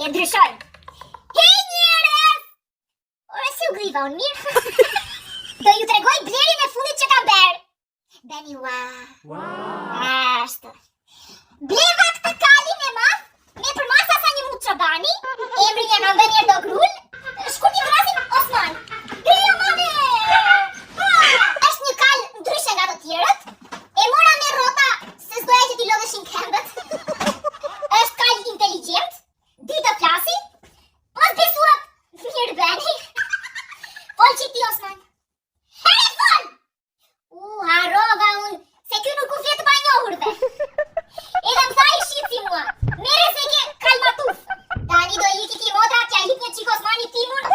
E ndryshojmë. Hej njerëz! Ore si u griva unë mirë? Do ju tregoj blerjen e fundit që kam bërë. Bëni ua. Wow. Ashtu. Bleva këtë kalin e madh me përmasa sa një mut çobani, emrin ia kam vënë Ertogrul, shkurt i thërrasim Osman. Grio mame! Është një kal ndryshe nga të tjerët. E mora me rrota se s'doja që t'i lodheshin këmbët. Është kal inteligjent, di të flasi. Po s'besuat, mirë bëni. Fol që ti Osman. Ere fol! U, harrova unë, se ky nuk u flet të panjohurve. Edhe më tha i shitësi mua, mere se ke kalmatuf. Tani do iki ki motra, t'ja hip një çik Osmani timun.